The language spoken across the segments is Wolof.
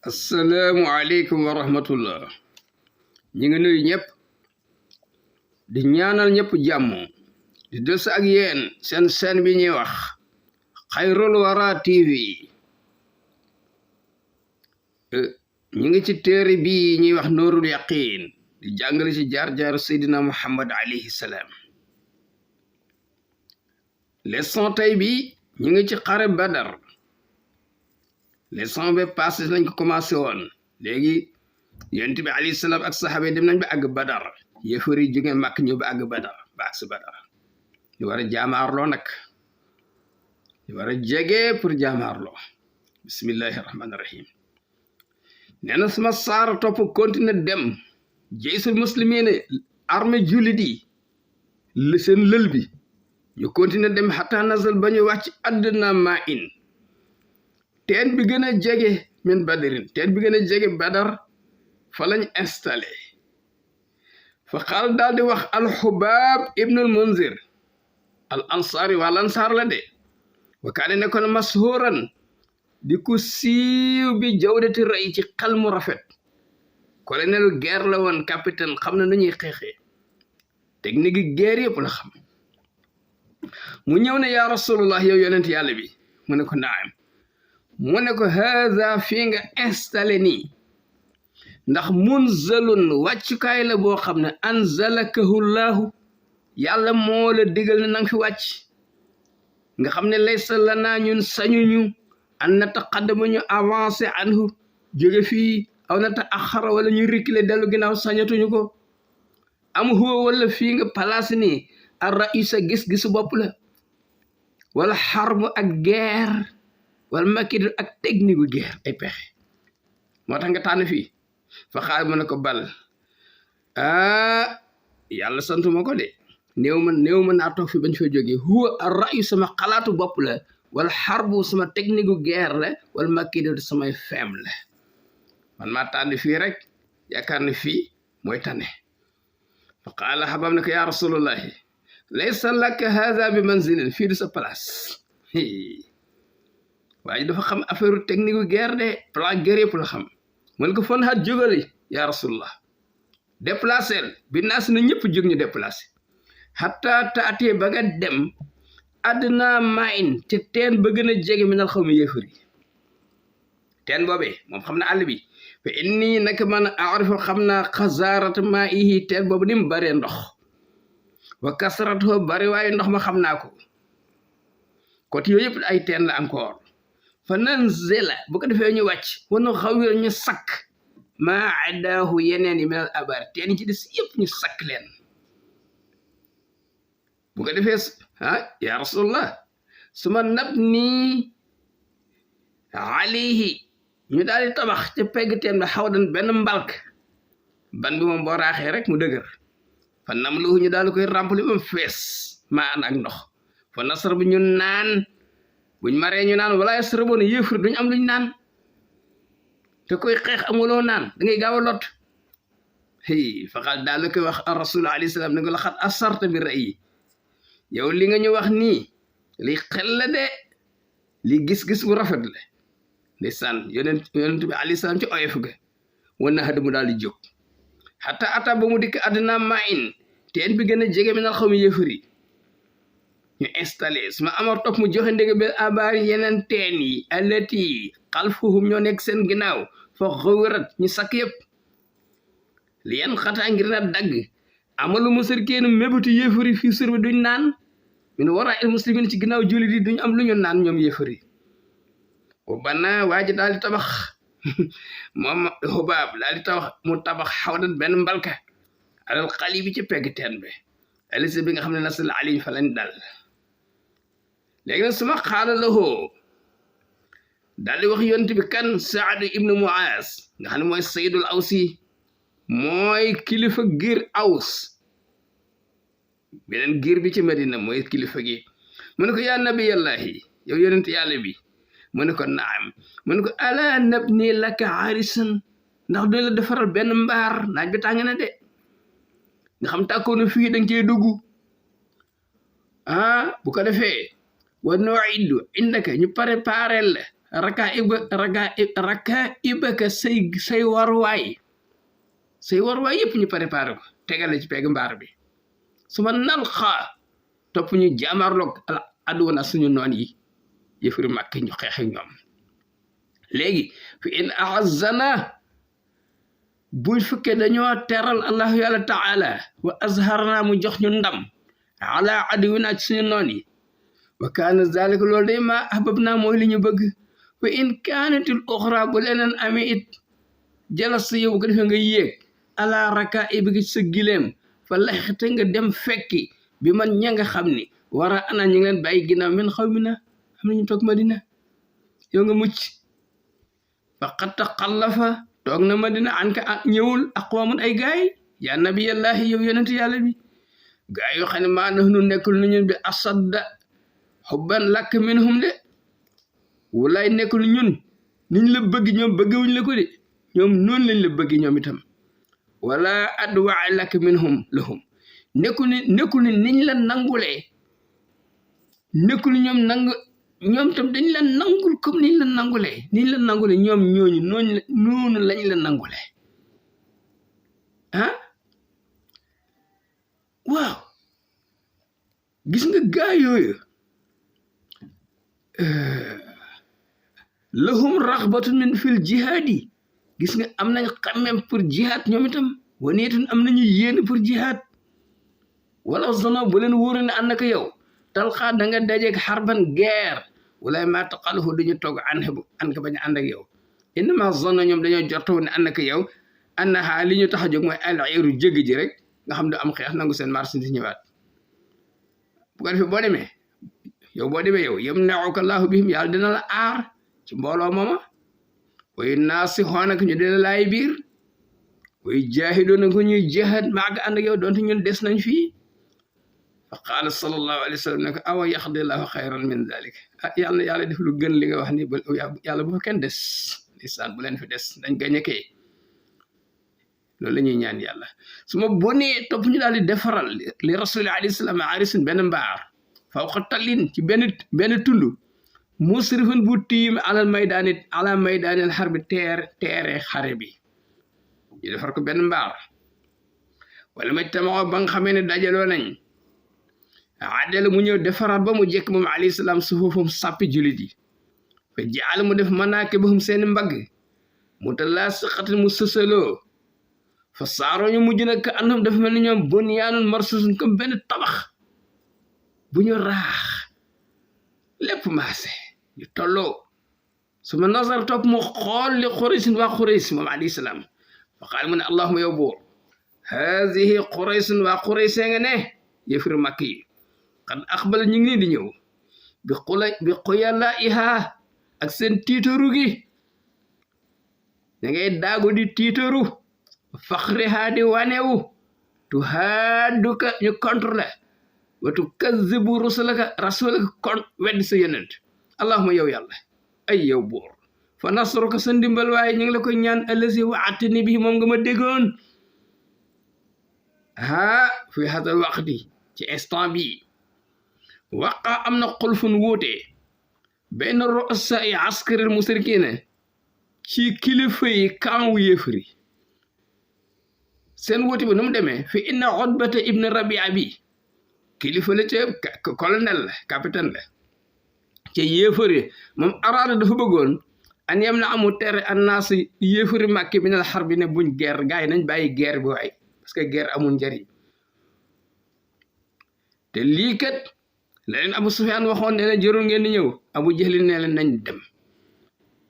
asalaamualeykum wa rahmatullah ñi ngi nuyu ñëpp di ñaanal ñëpp jàmm di des ak yéen seen bi ñuy wax Xayrul Wara TV ñi ngi ci téere bi ñuy wax Nuurul Yaqiin di jàngale ci jaar-jaar Seydina Muhammad alayhi salaam leçon tey bi ñi ngi ci xare Badar leçon bi passé nañ ko commencé woon léegi yonent bi alayhi salaam ak saxaaba yi dem nañ ba àgg Badar yéefar yi jóge Makka ñëw ba àgg Badar ba àgg si Badar ñu war a jaamaarloo nag ñu war a jege pour jaamaarloo bismillahi rahmaani rahim nee na sama saar topp continuer dem jeysul muslimiin armée jullit yi seen lël bi ñu continuer dem xataa nasal ba ñu wàcc àddina maa in teen bi gën a jege min badarin teen bi gën a jege badar fa lañ installé fa xaal daal di wax alxubaab ibnul munzir al ansaari wal ansaar la de wa kaane nekkoon mashuuran di ku siiw bi jawdati rey ci xel mu rafet colonel guerre la woon capitaine xam na nu ñuy xeexee technique yi guerre yëpp la xam mu ñëw ne yaa rasulullah yow yonent yàlla bi mu ne ko naam mu ne ko haada fii nga installé nii ndax munzalun wàccukaay la boo xam ne anzalakahu llaahu yàlla moo la digal ne nanga fi wàcc nga xam ne laysa lanaa ñun sañuñu an nataqaddama ñu avancé anhu jóge fii aw nataaxara wala ñu reculer dellu ginnaaw sañatuñu ko am huwa wala fii nga place nii ar raïsa gis-gisu bopp la wala xarbu ak guerre wala makidu ak technique gu guerre ay pexe moo tax nga tànn fii fa xaar mu ne ko bal yàlla santuma ko de néew ma naa toog fi bañ fa jógee huwa ar rayu sama xalaatu bopp la wala xarbu sama technique gu guerre la wala makidu samay feem la man maa tànn fii rek yaakaar ne fii mooy tane fa qaala xabaam ne ko yaa rasulullahi laysa laka haada bi manzilin fii du sa place waaye dafa xam affaire technique gu guerre de plan guerre yëpp la xam man ko fan xat jógali yaa rasulullah déplacé bi naas na ñëpp jóg ñu déplacé xataa taatee ba nga dem àddina main te teen ba gën a jege mi nal xaw mi yéefar yi teen boobee moom xam na àll bi fa inni naka man aarifu xam naa xasaarata maa ihi teen boobu ni mu baree ndox wa kasratu bari waaye ndox ma xam naa ko côté yooyu yëpp ay teen la encore fa nanzila bu ko defee ñu wàcc wanu xawir ñu sakk maa addaahu yeneen yi minal abar teen ci des yëpp ñu sakk leen bu ko defee ya rasulullah suma nab nii alayhi ñu daal di tabax ca pegg teen ba xaw dan benn mbalk ban bi moom boo raaxee rek mu dëgër fa nam luhu ñu daal di koy rempli ba mu fees maa an ak ndox fa nasar bu ñu naan buñ maree ñu naan wala yasraboon yéefar duñ am luñ naan te koy xeex amuloo naan da ngay gaaw a lot faqal daal la koy wax ar rasul alayhi salaam ne ko la xat asarta bi ra'yi yow li nga ñu wax nii li xel la de li gis-gis bu rafet la ndeysaan yonent bi alayhi salaam ci oyof ga wan na xad mu daal di jóg xata ata ba mu dikk àddina main teen bi gën a jege mi nal xaw mi yéefar yi ñu installé suma amar topp mu joxe ndege ba abaar yeneen teen yi allati xalfuhum ñoo nekk seen ginnaaw fa xawirat ñu sakk yëpp li yan xataa ngir na dagg amalu musrikiin mébatu yéefar yi fii sur bi duñ naan min waraa il muslimin ci ginnaaw jullit yi duñ am lu ñu naan ñoom yéefar yi wa bana waa ji daal di tabax moom xubaab daal di tabax mu tabax xawdan benn mbalka alal xali bi ci pegg teen bi alisi bi nga xam ne nasal ali fa lañ dal léegi nag suma xaala la hoo daal di wax yonent bi kan Saad ibnu Muaz nga xam ne mooy sayyidul awsi mooy kilifa giir aws beneen giir bi ci Medina mooy kilifa gi mu ne ko yaa nabiyallahi yow yonent yàlla bi mu ne ko naam mu ne ko ala nabni laka arisan ndax duñ la defaral benn mbaar naaj bi tàng na de nga xam tàkkoon na fii danga cee dugg bu ko defee wa nuiddu indaka ñu préparel la rakaibaka say warwaay yëpp ñu préparé ko tegale ci pegg mbaar bi su ma nalxa topp ñu jaamarloog aduwana suñu noon yi yëfiri màkk ñu xeex ak ñoom léegi fi in ahazzana bu fekkee dañoo teral allahu yàlla taala wa azharna mu jox ñu ndam ala aduwina ci suñu noon yi wa kaana zalika loolu day ma ahbabna mooy li ñu bëgg wa in kaanatil uxra bu leneen amee it jalas yow bu ko defee nga yéeg ala raka ibigi sa gileem fa laxte nga dem fekki bi man ña nga xam ni wara ana ñu ngi leen bàyyi ginnaaw min xaw mi na am nañu toog Madina yow nga mucc fa qad taxallafa toog na Madina an ka ñëwul aqwamun ay gaay yaa nabiyallahi yow yonent yàlla bi gaay yoo xam ne maa nahnu nekkul nu ñun bi asadda xubban lakk minhum de walaay nekkul ñun niñ la bëgg ñoom bëggewuñ la ko de ñoom noonu lañ la bëgg ñoom itam wala adwaay lakk minhum lahum nekkul ni niñ la nangulee nekkul ñoom tam dañ la nangul comme niñ la nangulee ñoom ñooñu noonu lañ la nangulee waaw gis nga gaa yooyu lahum raxbatun min fil jihaadi gis nga am nañ xamem pour jihaad ñoom itam waneetun am nañu yéene pour jihaad wala zano bu leen wóor ne ànd ak yow talxaa da nga dajeeg xarban guerre wala ma taqaluhu duñu toog an ka bañ a ànd ak yow innama zano ñoom dañoo jortow ne ànd ak yow annaha li ñu tax a jóg mooy al-iru jégg ji rek nga xam ne am xeex nangu seen marchandise ñëwaat bu ko defee boo demee yow yamna'uka Allahu bihim yàlla dina la aar ci mbooloo mooma way naasihoonaka ñu dina laay biir way jaahidoona ko ñuy jihaad maaga ànd ak yow doonte ñun des nañ fii fa qaala sallallahu alayhi wa sallam ne ko awa yaxdillahu xayran min dalik yàlla na yàlla def lu gën li nga wax ni yàlla bu fa kenn des lisaan bu leen fi des dañ gañekee loolu la ñuy ñaan yàlla su ma bonee topp ñu daal di defaral li rasuli alayhi salaam arisun benn mbaar fawqa tallin ci benn tund musrifun bu tiim ala maydaanil xar bi teere xare bi ñu defar ko benn mbaar wala ma tamoo ba nga xamee ne dajaloo nañ adela mu ñëw defaraat ba mu jekk moom alayhi salaam sufuufam sàppi julit yi fa jaal mu def manaakibahum seeni mbagg mu talaasiqatin mu sësaloo fa saaroo ñu mujj nag ka annahum dafa mel ni ñoom bunyaanun marsuusun comme benn tabax bu ñu raax lépp maase ñu tolloo su ma nazar topp mu xool li Quraysin waa Qurays moom alayhi salaam fa qaal mu ne allahuma yow buur haadihi Quraysin waa Qurays nga ne yëfir makk yi qad aqbala ñu ngi nii di ñëw bi xuyalaiha ak seen tiitaru gi da ngay daagu di tiitaru faxriha di wanewu tu haaduka ñu contrôle watu kazibu rasulaka kon weddi sa yonent allahuma yow yàlla ay yow buur fa nasruka sa ndimbal waaye ñu ngi la koy ñaan allazi wa'adtani bihi moom nga ma déggoon fi hadal waqti ci instant bi waqa am na xulfun wuute benn ru'asa yi askaril musrikina ci kilifa yi kaawu yéefri seen wuute bi nu mu demee fi inna Utbata ibn Rabia bi kilifa la ca colonel la capitaine la ca yéefari moom araada dafa bëggoon an yam na amu tere annaas yéefari Màkka minal harbi ne buñ guerre gars yi nañ bàyyi guerre bi waay parce que guerre amul njariñ te lii kat la leen Abu Sufyaan waxoon ne leen jërul ngeen di ñëw Abu Jahl ne leen nañ dem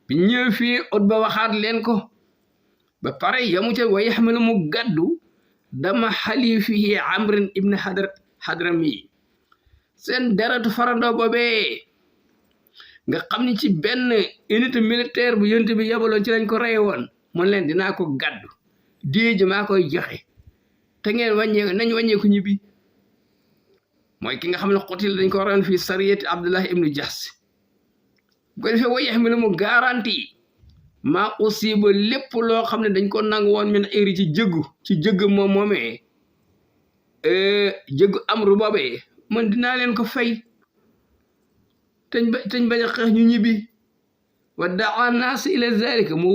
bi ñëw fii Utba waxaat leen ko ba pare yamu ca wa yaxmilu mu gàddu dama xalifihi Amrin ibn Hadrami seen deretu farandoo boobee nga xam ni ci benn unité militaire bu yonent bi yabaloon ci lañ ko rey woon mun leen dinaa ko gàddu déej maa koy joxe te ngeen wàññeeku ñibbi mooy ki nga xam ne xutil dañ ko reyoon fii sariyati Abdullah ibnu Jahs bu ko defee wa yaxmilu mu garanti maa aussi ba lépp loo xam ne dañ ko nangu woon min iri ci jëgg moom moomee jëggu amru boobee man dinaa leen ko fay teñ bañ a xeex ñu ñibbi wa daa naas ila zalika mu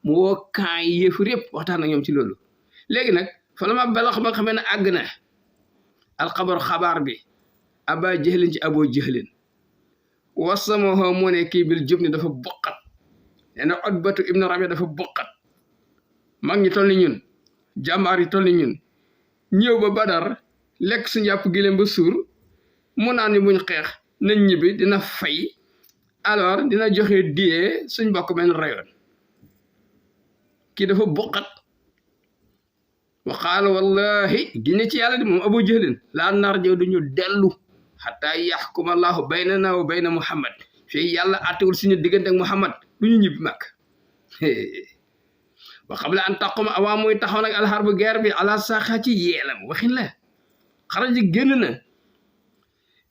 woo kan yi yëfur yëpp waxtaan ak ñoom ci loolu léegi nag fa la ma balax ba nga xamee ne àgg na alxabar xabaar bi aba jëhlin ci aboo jëhlin wasamaho moo ne kii bil jub ni dafa boqat nee na Utbatu ibnu Rabi'a dafa boqat mag ñi toll ni ñun jàmbaar yi toll ni ñun ñëw ba Badar lekk suñu yàpp giléem ba suur mu naan ni buñ xeex nañ ñibbi dina fay alors dina joxe diyee suñ bokk benn rayoon kii dafa boqat wa qaala wallahi gine ci yàlla di moom abu jahlin laa narji'u duñu dellu xataa yaxkuma allahu baynana wa bayna muhammad fii yàlla àttewul suñu diggante ak muhammad duñu ñibbi mag wa qabla an taquma awaa muy taxaw nag alxarbu guerre bi ala saxa ci yeelam waxin la xaraji génn na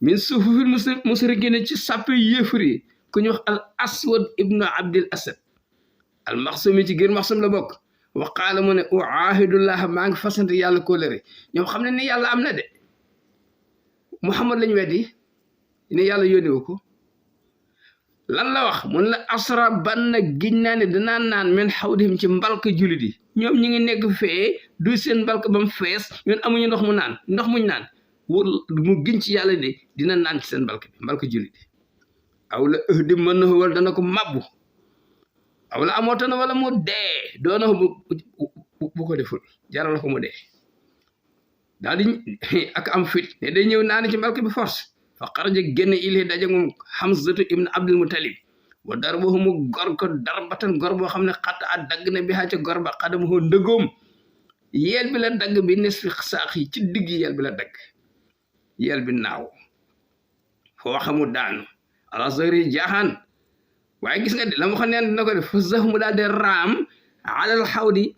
min sufufil musrikiina ci sàppe yéefar yi ku ñu wax al aswad ibnu abdil asad al maxsumi ci gër maxsum la bokk wa qaala mu ne uaahidullah maa ngi fasante yàlla kóolëre ñoom xam ne ni yàlla am na de muhammad lañu weddi ne yàlla yónniwu ko lan la wax mun la asra banna giñ naa ne danaa naan men xawdihim ci mbalka julit yi ñoom ñi ngi nekk fee du seen mbalka ba mu fees ñun amuñu ndox mu naan ndox muñ naan wul mu giñ ci yàlla de dina naan ci seen mbalka julit yi aw la ëhdi mën na wala dana ko mabbu aw la amoota na wala mu dee doona bu ko deful jaral ko mu dee daal di ak am fit ne day ñëw naani ci mbalka bi force fa xaraja génn ilay daje moom Hamzatu ibn Abdul Muttalib wa darbahu mu gor ko darbatan gor boo xam ne xatta a dagg na bi xaa ca gor ba xadamahu ndëgoom yeel bi la dagg bi nisfi saax yi ci digg yeel bi la dagg yeel bi naaw foo xamu daanu ala zahri jaaxaan waaye gis nga de la ma xam neen dina ko def fa zah mu daal de raam alal xawdi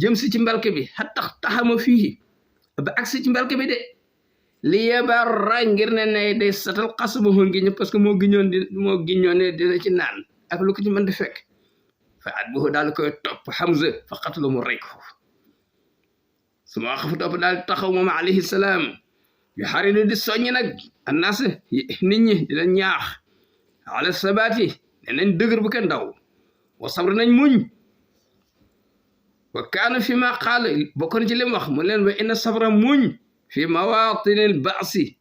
jëm si ci mbalke bi xattax taxama fii ba agsi ci mbalke bi de li yebarra ngir ne ne day satal xasuma xoon gi ñëpp parce que moo giñoon ne dina ci naan ak lu ko ci mën di fekk fa at boo daal koy topp Hamza fa xatula mu rey ko foofu su ma xafu topp daal taxaw moom alayhi salaam yu xaridu di soññi nag annaas nit ñi di leen ñaax ala sabaati ne nañ dëgër bu kenn daw wa sabr nañ muñ wa kaana fi ma qaala bokkoon ci lim wax mu leen wa inna sabra muñ fi mawaatinil baasi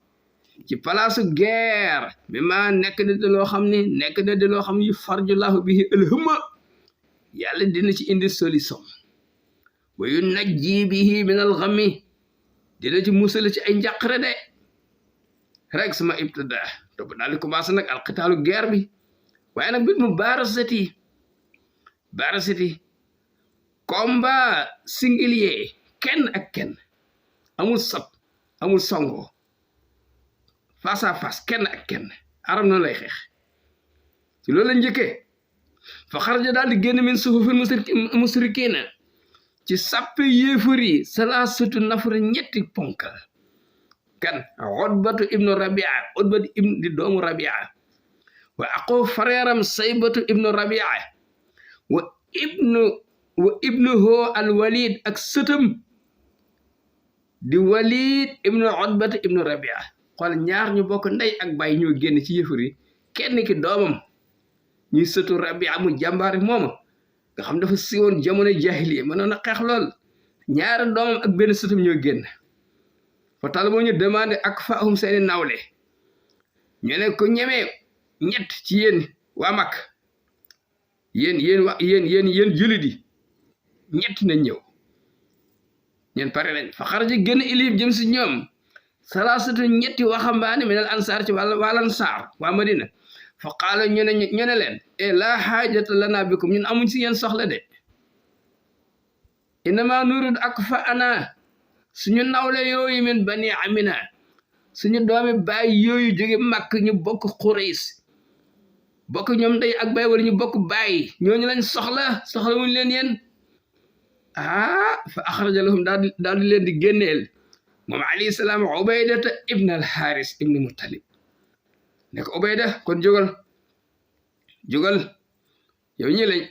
ci palaasu guerre bi ma nekk na di loo xam ni nekk na di loo xam yu farjullahu bihi alhumma yàlla dina ci indi solution wa yunajji bihi min alxami dina ci musal ci ay njàqare de rek sama ibtida topp daal di commencé nag alqitaalu guerre bi waaye nag bit mu baarasati combat singulier kenn ak kenn amul sab amul songo face à face kenn ak kenn arab noonu lay xeex ci loolu la njëkkee fa xaraja daal di génn min suhufil musrikiina ci sàppe yéefar yi salaasatu nafar ñetti ponkal kan Utbatu ibnu Rabia Utbatu ibnu di doomu Rabia wa aqu frèram Saybatu ibnu Rabia wa ibnuhu al Walid ak sëtam di Walid ibnu Utbata ibnu Rabia xool ñaar ñu bokk ndey ak baay ñoo génn ci yëfar yi kenn ki doomam ñuy sëtu Rabia mu jàmbaari mooma nga xam dafa siiwoon jamono jahiliya mënoon a xeex lool ñaari doomam ak benn sëtam ñoo génn fa tal moo ñu demandé ak faahum seeni nawle ñu ne ko ñemee ñett ci yéen waa mag yéen julit yi ñett nañ ñëw ñeen pare nañ fa xaraja gën ilim jëm si ñoom salaasatu ñetti waxambaane minal ansaar ci wàll ansaar waa Madina fa qaala ñu ne leen e laa xaajata lana bikum ñun amuñ si yéen soxla de innama nurid ak fa ana suñu nawle yooyu min bani amina suñu doomi baay yooyu jóge màkk ñu bokk Qurays bokk ñoom ndey ak baay wala ñu bokk baay ñooñu lañ soxla wuñ leen yéen fa axraja lahum daal di leen di génneel moom alayhi salaam Ubaydata ibn al Haris ibn Muttalib ne ko Ubayda kon jógal yow ñi lañ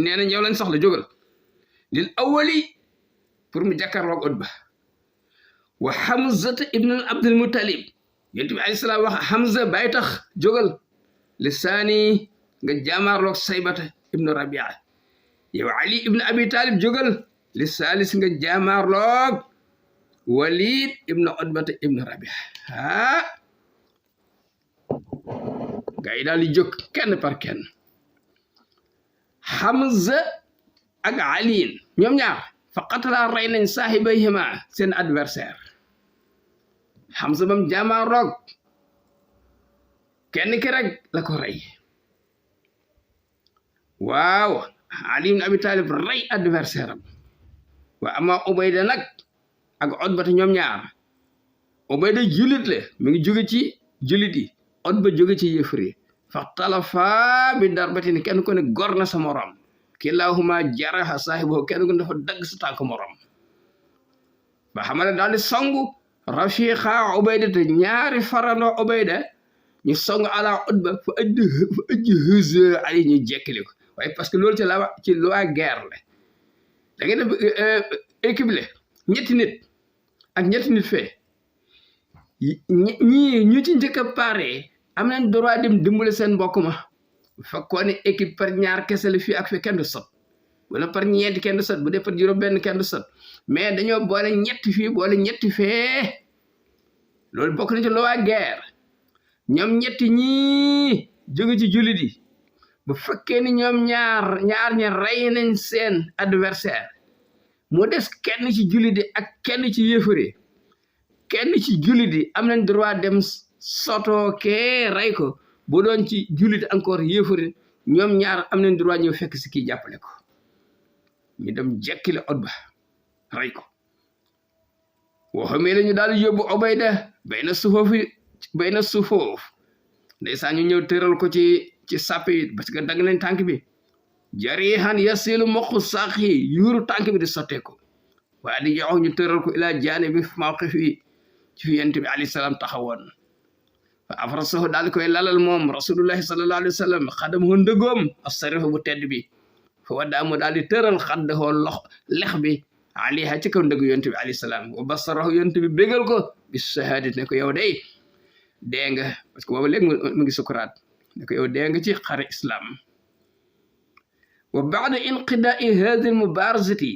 nee nañ yow lañ soxla jógal lil awali pour mu jàkkaarloog Utba wa Hamzata ibn Abdul Muttalib yonent bi alayhi salaam wax Hamza bay tax jógal li saani nga jaamaarloog saybata ibnu rabia yow ali ibnu abi talib jógal li salis nga jaamaarloog walid ibnu utbata ibnu rabia gaa yi daal di jóg kenn par kenn Hamza ak aliin ñoom ñaar fa qatala rey nañ saahibayhima seen adversaire Hamza bam jaamaarloog kenn ki rek la ko rey waaw Ali ibn Abi Talib rey adversaire am wa ama Ubayda nag ak Utbata ñoom ñaar Ubayda julit la mi ngi jóge ci julit yi Utba jóge ci yëfër yi fa talafa bi darbatin kenn ko ne gor na sa morom kilahuma jaraha saahibahu kenn ko dafa dagg sa tànk morom ba xamale daal di songu rafiqa Ubayda te ñaari farandoo Ubayda ñu song ala Utba fa ëjj hëse Ali ñu jekkili ko waaye parce que loolu ci loi guerre la da ngeen def équipe la ñetti nit ak ñetti nit fee ñii ñu ci njëkk a pare am nañ droit dem dimbale seen mbokk ma fekkoon ne équipe par ñaar kese la fii ak fi kenn du sot wala par ñeenti kenn du sot bu dee par juróom benn kenn du sot mais dañoo boole ñetti fii boole ñetti fee loolu bokk na ci loi guerre ñoom ñetti ñii jóge ci jullit yi bu fekkee ni ñoom ñaar ña rey nañ seen adversaire mu des kenn ci jullit yi ak kenn ci yéefare kenn ci jullit yi am nañ droit dem soto kee rey ko bu doon ci jullit encore yéefare ñoom ñaar am nañ droit ñëw fekk si kii jàppale ko ñu dem jekkile Utba rey ko waxamee la ñu daal yóbbu Ubayda bay na sufoof ndeysaan ñu ñëw tëral ko ci sàppe yi parce que dagg nañ tànk bi jarihan yasilu moqu saax yi yuuru tànk bi di sotteeku waaye di jox ñu tëral ko ila jaane bi mawqif yi ci fi yonent bi alayhi salaam taxawoon fa afrasahu daal koy lalal moom rasulullahi sallallahu alayhi wa sallam xadam ho ndëgoom as-sarifa bu tedd bi fa waddaa mu daal di tëral xaddahoo lex bi alayha ci kaw ndëgu yonent bi alayhi salaam wa basarahu yonent bi bégal ko bi shahadat ne ko yow day dee nga parce que booba léegi mu ngi sukuraat ne ko yow dee nga ci xare islam wa baada inqidaai hadi mubarazati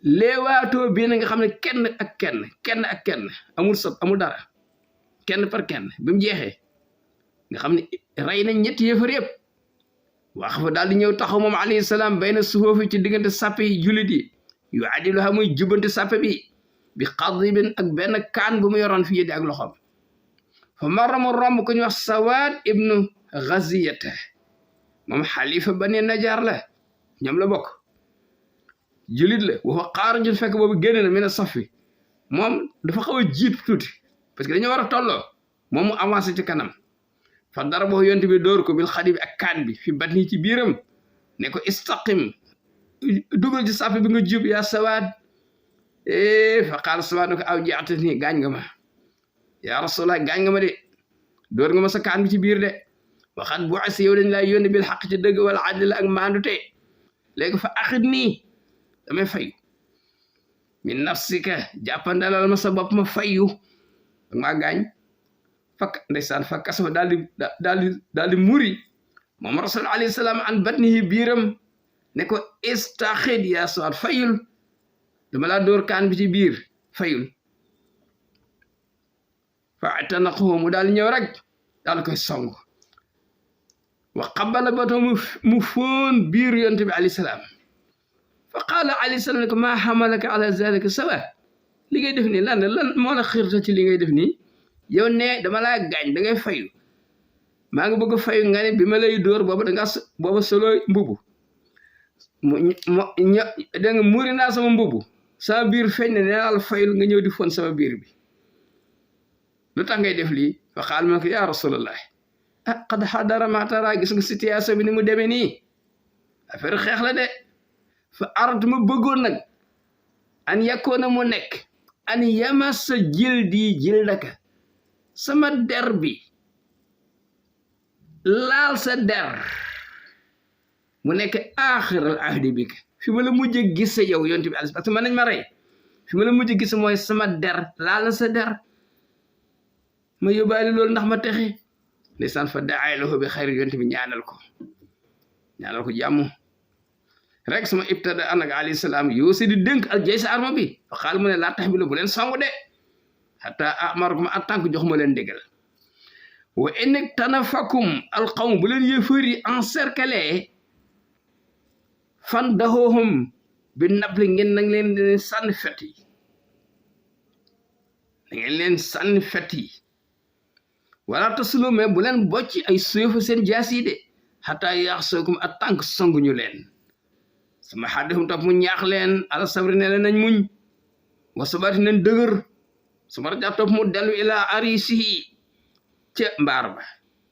léewaatoo bii na nga xam ne kenn ak kenn amul sot amul dara kenn par kenn bi mu jeexee nga xam ne rey nañ ñetti yëfar yëpp wax fa daal di ñëw taxaw moom alayhi salaam bayna suhoofi ci diggante sàppe yi jullit yi yu adiluha muy jubbante sàppe bi xadibin ak benn kaan bu mu yoroon fi yeddi ak loxoom fa marra mu romb ku ñu wax Sawaad ibnu Gaziyata moom xalifa bani Najaar la ñoom la bokk julit la waxu xaarajul fekk boobu génn na mina safi moom dafa xaw a jiit tuuti parce que dañoo war a tolloo moom mu avancé ci kanam fa dara boo yonent bi dóor ko bil xadib ak kaan bi fi bat nii ci biiram ne ko istaqim dugal ci sàpp bi nga jub yaa Sawaad fa qaala Sawaad ne ko aw jaata nii gaañ nga ma yaa rasulallah gaañ nga ma de dóor nga ma sa kaan bi ci biir de waxaat bu asi yow dañ laa yónni bil xaq ci dëgg wala adl ak maandute léegi fa axit nii damay fayu min nafsika jàppandalal ma sa bopp ma fayu dag maa gaañ fakk ndeysaan fa kasama daal di muri moom rasul alayhi salaam an batnihi biiram ne ko istaxid yaa Sawaad fayul dama laa dóor kaan bi ci biir fayul fa atanaqahu mu daal ñëw rek daal koy song wa qabala bato mu foon biir yonent bi alayhi salaam fa qaala alayhi salaam ne ko maa xamalaka ala zalika Sawaad li ngay def nii lan moo la xiirta ci li ngay def nii yow ne dama laa gaañ da ngay fayu maa ngi bëgg a fayu nga ne bi ma lay dóor booba solo mbubu da nga muuri naa sama mbubu sama biir feeñ ne nee naa la fayul nga ñëw di fon sama biir bi lu tax ngay def lii fa xaal ma ko yaa rasulallah qad xadara ma tara gis nga situation bi ni mu demee nii affaire xeex la de fa aratu ma bëggoon nag an yakkoona mu nekk an yamasa jildi jildaka sama der bi laal sa der mu nekk aaxiral ahdi bi fi ma la mujj gis yow yonent bi parce que mën nañ ma rey fi ma la mujj gis mooy sama der laal sa der ma yóbbaale loolu ndax ma texe ndeysaan fa daay lahu bi xayri yonent bi ñaanal ko jàmm rek sama ibtada anak alayhi salaam Yuusi di dénk al jaysa arma bi fa xaal mu ne laa tax bi bu leen songu de hatta amarakum en tant que jox ma leen ndigal wa in tanafakum al qawm bu leen yëfëri encercler fan daxoohum bi nabli ngeen nang leen sànni fet yi da ngeen leen sànni fet yi wala tasulu mais bu leen bocc ay suufa seen jaas yi de hatta yaax sookum en tant que songuñu leen sama xaddihum topp mu ñaax leen ala sabri ne leen nañ muñ wa sabati nañ dëgër sama raja topp mu dellu ila arisihi ca mbaar ba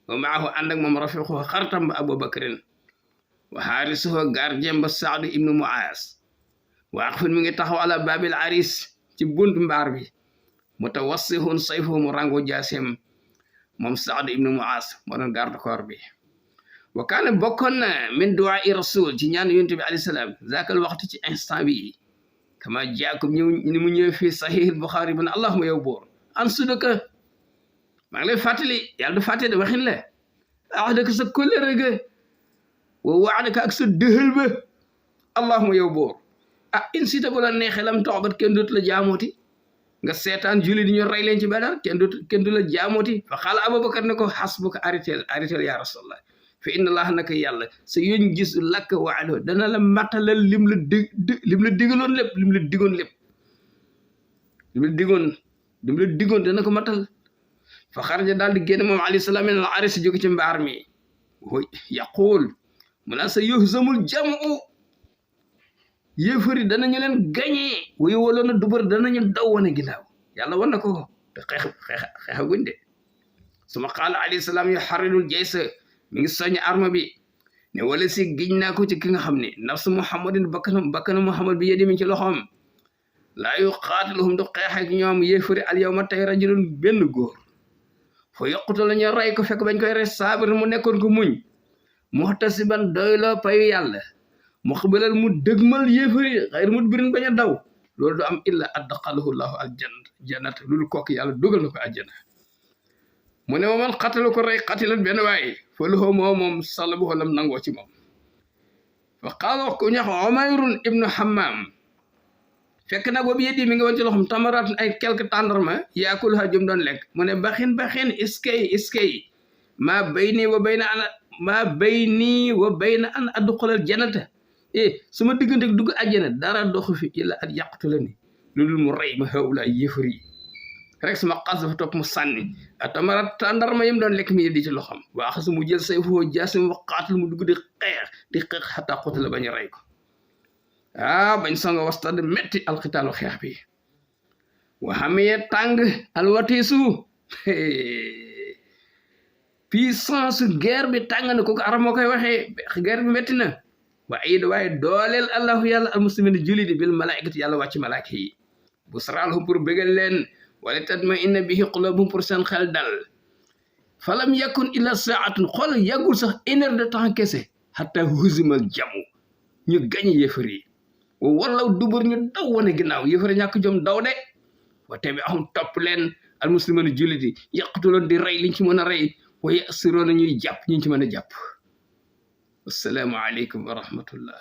wa maahu ànd ak moom rafiqu xaritam ba Abubakrin wa xaarisuhu gardien ba Saad ibnu Muaaz waaqifun mi ngi taxaw ala babil aris ci bunt mbaar bi mutawassihun sayfuhu mu rango jaasim moom Saad ibnu Muaaz moo doon garde corps bi wa kaana bokkoon na min duwaa i rasul ci ñaan yonent bi alayhi salaam zaakal waxtu ci instant bi kama jaakum ni mu ñëw fii sahih Bukhari bu ne allahuma yow boor an sudaka maa ngi lay fàttali yàlla du fàtte de waxin la ahdaka sa kóllëre ga wa waadaka ak sa dëhël ba allahuma yow boor in sita bu la neexee lam toxbat kenn dootu la jaamooti nga seetaan julli di ñu rey leen ci Badar kenn du la jaamooti fa xaala Abubakar ne ko hasbuka arrêtel ya rasulallah fa inna allah naka yàlla sa yoñ gis lakk waado dana la matalal lim la digaloon lépp lim la digoon dana ko matal fa xaraja daal di génn moom alayhi salaam min al aris jóge ci mbaar mi yaquul mu naa sa yuhzamul jamu yéefari danañu leen gañee wuyu waloon na dubar danañu daw wane ginnaaw yàlla wan na ko te xeexaguñ de suma qaala alayhi salaam yu xaridul jaysa mi ngi soññ arma bi ne wala si giñ naa ko ci ki nga xam ne nafsu muhammadin bakkanu muhammad bi yedi mi ci loxoom laa yu qaatiluhum du xeex ak ñoom yéefari al yawma tey rajulun benn góor fo yoquta la ñu rey ko fekk bañ koy rey saabir mu nekkoon ko muñ muhtasiban doyloo payu yàlla muqbilan mu dëgmal yéefari xayr mudbirin bañ a daw loolu du am illa adxalahu llahu al jannat loolu kooku yàlla dugal na ko àjjana mu ne man xatalu ko rey xatilan benn waaye fa loxoo moom salabu lam nangoo ci moom fa qaala wax ko ñax Umayrun ibnu Hammam fekk nag boobu yeddi mi ngi woon ci loxom tamarat ay quelque tàndarma yaakul ha jum doon lekk mu ne baxin iskay maa bayni wa bayna an adxulal jannata suma diggante dugg àjjana dara doxu fi illa at yàqutu la ni loolu mu rey ma xawla ay yëfar yi rek sama xas dafa topp mu sànni a tamarat tàndarma yim doon lekk mi yeddi ci loxom waa xasu mu jël say foo jaasim wa qaatal mu dugg di xeex xataa xuta la bañ rey ko bañ songa wastad metti alxitaalu xeex bi waxamee tàng alwatiisu puissance guerre bi tàng na kooku arab moo koy waxee guerre bi metti na waaye dooleel allahu yàlla almuslimin julli di bil malaikati yàlla wàcc malaaka yi bu saraalhum pour bégal leen wala tatma inna bihi qulubuhum pour seen xel dal falam yakun illa saatun xool yàggul sax une heure de temps kese hatta huzimal jamu ñu gañ yéefar yi wallaw dubur ñu daw wane ginnaaw yëfari ñàkk jom daw de wa tabi ahum topp leen almuslimana jullit yi yaqtuloon di rey liñ ci mën a rey wa yasiroona ñuy jàpp ñi ci mën a jàpp wassalaamu aleykum wa rahmatullah